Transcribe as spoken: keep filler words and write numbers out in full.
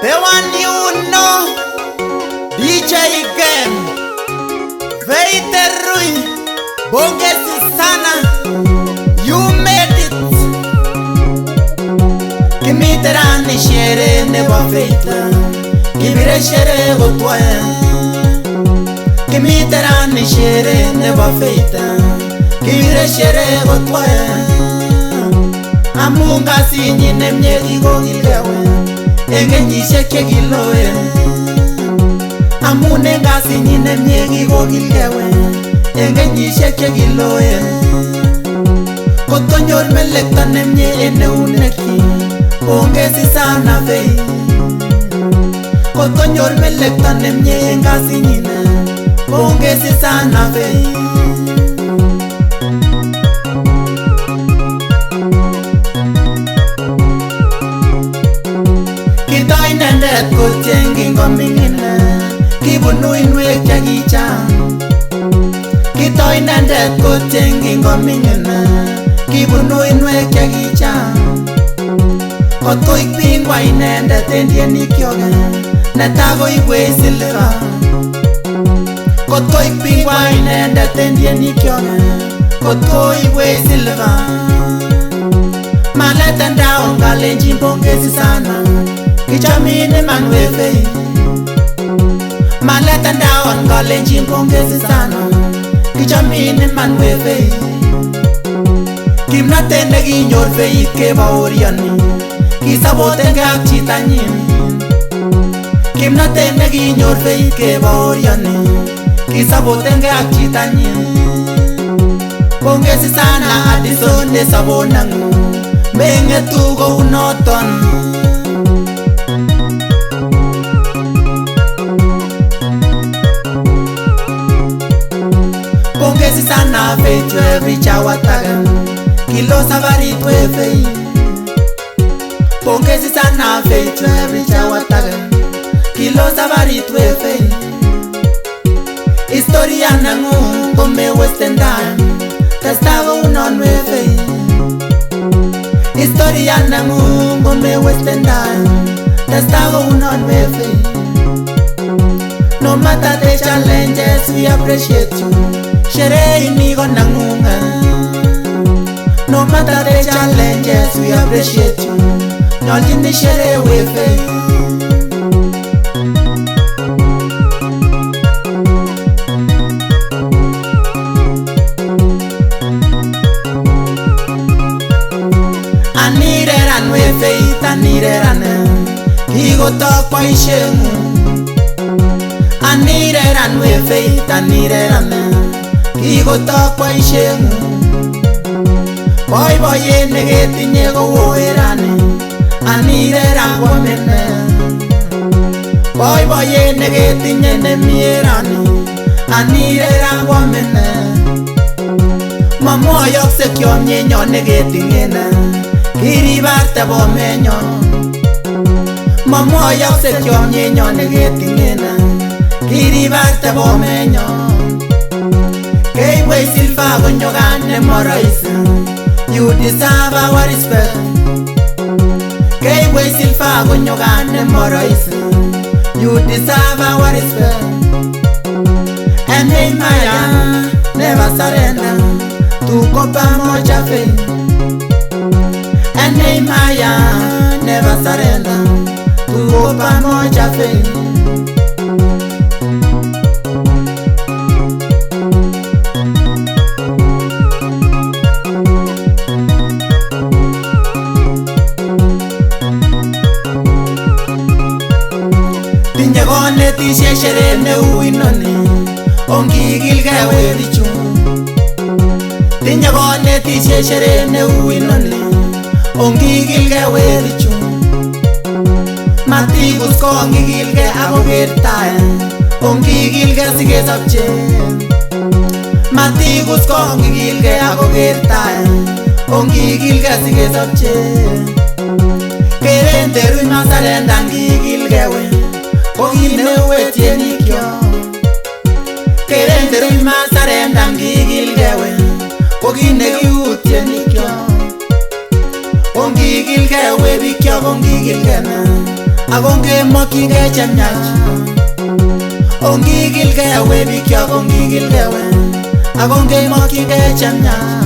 The one you know, D J Game, Faith Rui, Pongezi sana, you made it. Kimitera ni shere ne ba Faith, kibire shere go tuae. Kimitera ni shere ne ba Faith, kibire shere go tuae. Amu ngasi nyine mie igo gilgewe, enge nyi seke giloe. Amu ne ngasi nyine mie igo gilgewe, enge nyi seke giloe. Kotonyor melekta ne mie ene uneki, pongezi sana Faith. Kotonyor melekta ne mie ngasi nyine, pongezi sana Faith. Kitoi inendet kotiengi ngomingine, kibunu inwek che kichang. Kitoi inendet kotiengi ngomingine, kibunu inwek che kichang. Kot ko ikpingua inendet endieni kioge, ne tago iwe isilika. Kot ko ikpingua inendet endieni kioge, kot ko iwe isilika. Maleta ndaon Kalenjin pongezi sana, kichami ni man we Faith. Maleta ndaon Kalenjin pongezi sana, kichami ni man we Faith. Kimnatet ne kinyor Faith ke baoriani, kisabotenge ak chitanyin. Kimnatet ne kinyor Faith ke baoriani, kisabotenge ak chitanyin. Pongezi sana Addison ne sabonangu, menge tugo unoton. Pongezi sana Faith we every chawa tagan, kilo sabarit we Faith. Pongezi sana Faith we every chawa tagan, kilo sabarit we Faith. Historia nangu ngome Western Dan, testago unon we Faith. Historia nangu ngome Western Dan, testago unon we Faith. No matter the challenges, we appreciate you. Shere inigo nangunga. No matter the challenges, we appreciate you. Nyoljin ni shere we Faith. Anireran we Faith, anireran. Igo tok pa isemu. Anireran we Faith, anireran. Igo tok pa isemu. Boiboie ne ketinye go woerani, anireran wamene. Boiboie ne ketinye ne mierani, anireran wamene. Mamoyok se kiomnyenyo ne ketingene, kiri barte bomenyo. Mamoyok se kiomnyenyo ne ketingene, kiri barte bomenyo. Kei wei silva gonyo gane morais, you deserve our respect. Kei wei silva gonyo gane morais, you deserve our respect. Ene Maya, never surrender, tuko pamoja Faith. Ene Maya, never surrender, tuko pamoja Faith. Tinye gone ti sesere ne uinoni, ongigil ge werichu. Tinye gone ti sesere ne uinoni, ongigil ge werichu. Matigus ko ongigil ge ago gertae, ongigil ge sige sabche. Matigus ko ongigil ge ago gertae, ongigil ge sige sabche. Kerente rui masarenda ngigil ge we, ko gine we tieni kio. Kerente rui masarenda ngigil ge we, ko gine gi u tieni kio. Ongigil ge we bikio, ongigil ge me. Ago ngei moki ngei chemiach. Ongi gilge awe bikio, ongi gilge awe. Ago ngei moki ngei chemiach.